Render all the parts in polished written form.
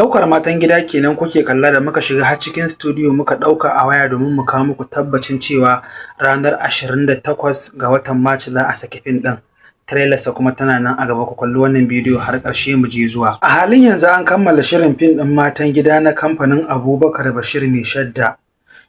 Ɗaukar Matan Gida kenan kuke kalla da muka shiga har cikin studio muka ɗauka a waya domin mu kawo muku tabbacin cewa ranar 28 ga watan Mac za a saki fim ɗin. Trailersa kuma tana nan a gaba. Ku kalli wannan bidiyo har ƙarshe, mu je zuwa. A halin yanzu an kammala shirin fim ɗin Matan Gida na kamfanin Abubakar Bashir Mai Shadda.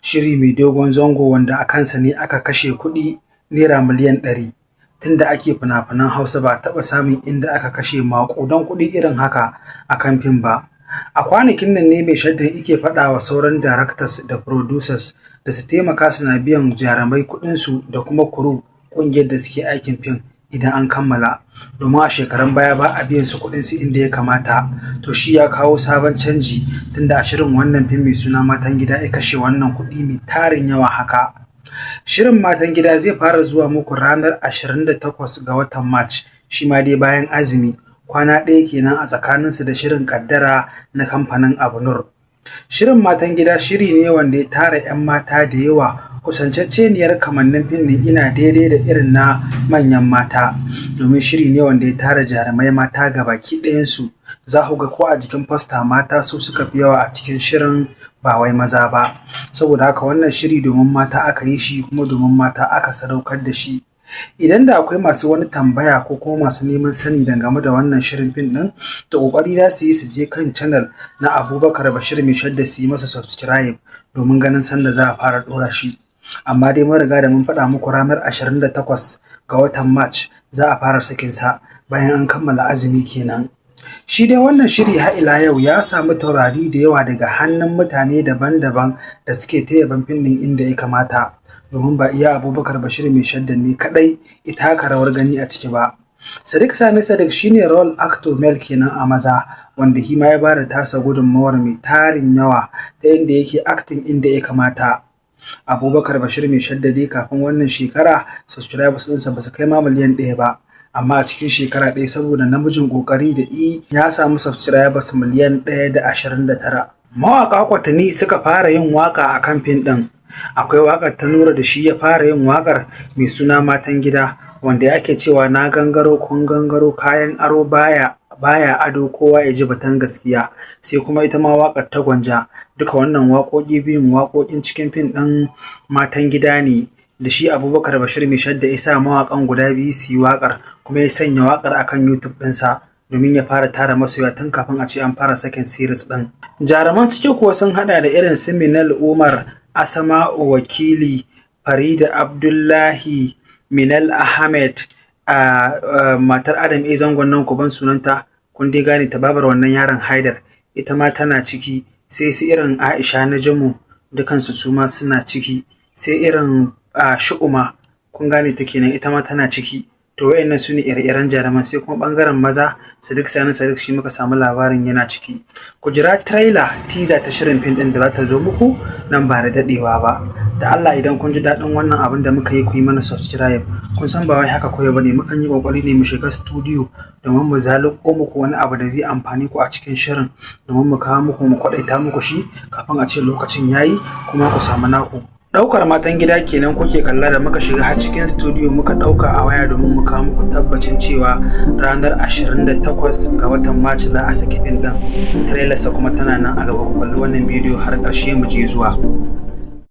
Shiri mai dogon zango wanda a kansa ne aka kashe kuɗi naira miliyan 100. Tunda ake fina-finan Hausa, ba a taɓa samun inda aka kashe maƙudan kuɗi irin haka a kan fim ba. A kwanakin nan ne Mai Shadda yake faɗa wa sauran directors da producers da su taimaka suna biyan jarumai kuɗinsu da kuma crew, ƙungiyar da suke aikin fim, idan an kammala, domin a shekarun baya ba a biyan su kuɗinsu inda ya kamata. To, shi ya kawo sabon canji, tunda a shirin wannan fim mai suna Matan Gida ya kashe wannan kuɗi mai tarin yawa haka. Shirin Matan Gida zai fara zuwa muku ranar 28 ga watan March, shi ma dai bayan azumi, kwana ɗaya kenan a tsakaninsu da shirin Kaddara na kamfanin Abnur. Shirin Matan Gida shiri ne wanda ya tara 'yan mata da yawa. Kusancecceniyar kamannin fim ɗin ina daidai da irin na Manyan Mata, domin shiri ne wanda ya tara jarumai mata gabaki ɗayansu. Za ku ga ko a jikin poster, mata su suka fi yawa a cikin shirin, ba wai maza ba. Saboda haka wannan shiri domin mata aka yi shi, kuma domin mata aka sadaukar da shi. Idan da akwai masu wani tambaya ko kuma masu neman sani dangane da wannan shirin fim ɗin, to ƙoƙari za su yi su je kan channel na Abubakar Bashir Mai Shadda su yi masa subscribe domin ganin sanda za a fara ɗora shi. Amma dai mun riga da mun faɗa muku, ranar 28 ga watan March za a fara sakinsa, bayan an kammala azumi kenan. Shi dai wannan shiri har ila yau ya samu taurari da yawa daga hannun mutane daban-daban da suke ta yabon fim ɗin inda ya kamata, domin ba iya Abubakar Bashir Mai Shadda ne kaɗai ya taka rawar gani a ciki ba. Sadiq Sani Sadiq shine role actor male kenan a maza, wanda shi ma ya bada tasa gudunmawar mai tarin yawa ta inda yake acting inda ya kamata. Abubakar Bashir Mai Shadda dai kafin wannan shekara subscribers ɗinsa ba su kai ma miliyan 1 ba. Amma a cikin shekara ɗaya, saboda namijin ƙoƙari da i ya samu subscribers miliyan 1.29. Mawaƙa kwatani suka fara yin waƙa a kan fim ɗin. Akwai waƙar ta Nura da shi ya fara yin waƙar mai suna Matan Gida, wanda yake cewa: "Na gangaro, kun gangaro, kayan aro baya baya ado, kowa ya ji batun gaskiya." Sai kuma ita ma waƙar ta Gwanja. Duka wannan waƙoƙi biyun waƙoƙin cikin fim ɗin Matan Gida ne da shi Abubakar Bashir Mai Shadda ya sa mawaƙan guda biyu su yi waƙar, kuma ya sanya waƙar akan YouTube ɗinsa domin ya fara tara masoya tun kafin a ce an fara sakin series ɗin. Jaruman ciki kuwa sun haɗa da irin su Minal Umar, Asma'u Wakili, Farida Abdullahi, Minal Ahmed, a matar Adam A. Zangon nan, ku ban sunanta, kun dai gane ta, babar wannan yaron Haidar, ita ma tana ciki. Sai su irin Aisha Najamu, dukansu su ma suna ciki. Sai irin Shu'uma, kun gane ta kenan, ita ma tana ciki. To, wayannan su ne ire-iren jaruman. Sai kuma ɓangaren maza, Sadiq Sani Sadiq shi muka samu labarin yana ciki. Ku jira trailer teaser ta shirin fim ɗin da za ta zo muku nan ba da daɗewa ba. Da Allah, idan kun ji daɗin wannan abin da muka yi, ku yi mana subscribe. Kun san ba wai haka kawai bane, mukan yi ƙoƙari ne mu shiga studio domin mu zaluko muku wani abu da zai amfani ku a cikin shirin, domin mu kawo muku, mu kwaɗaita muku shi kafin a ce lokacin yayi kuma ku samu naku. Ɗaukar Matan Gida kenan kuke kalla da muka shiga har cikin studio muka ɗauka a waya domin mu kawo muku tabbacin cewa ranar 28 ga watan Mac za a saki fim ɗin. Trailersa kuma tana nan a gaba. Ku kalli wannan bidiyo har ƙarshe, mu je zuwa.